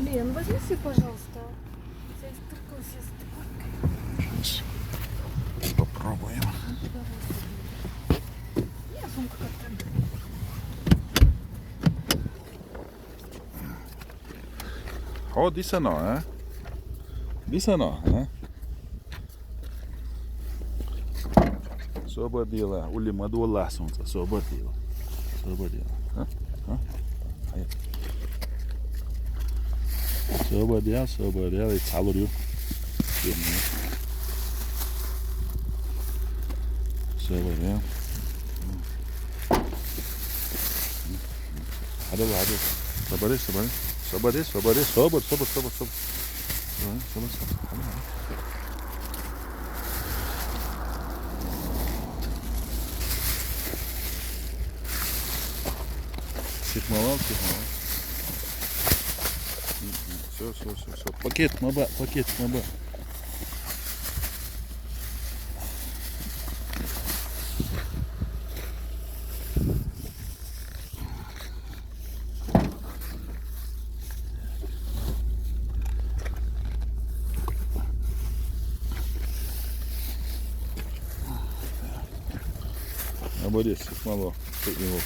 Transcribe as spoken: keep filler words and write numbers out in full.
Лен, вознеси, пожалуйста. Здесь только, здесь только. Попробуем. Нет, сумка как-то. О, дисано, а? Дисано, а? Собар дела, улима дула сунца, собар дела. Собар дела. А? А? Ай. Собар дела, собар дела, и цалурю. Собар дела. Хадал, хадал. Собар, собар. Собар, собар, собар, собар, собар, собар. Собар, собар, собар. Хадал, хадал. Сихмалал, сихмалал. Все, все, все, все. Пакет, маба, пакет, маба. Оборез, мало. Тут его.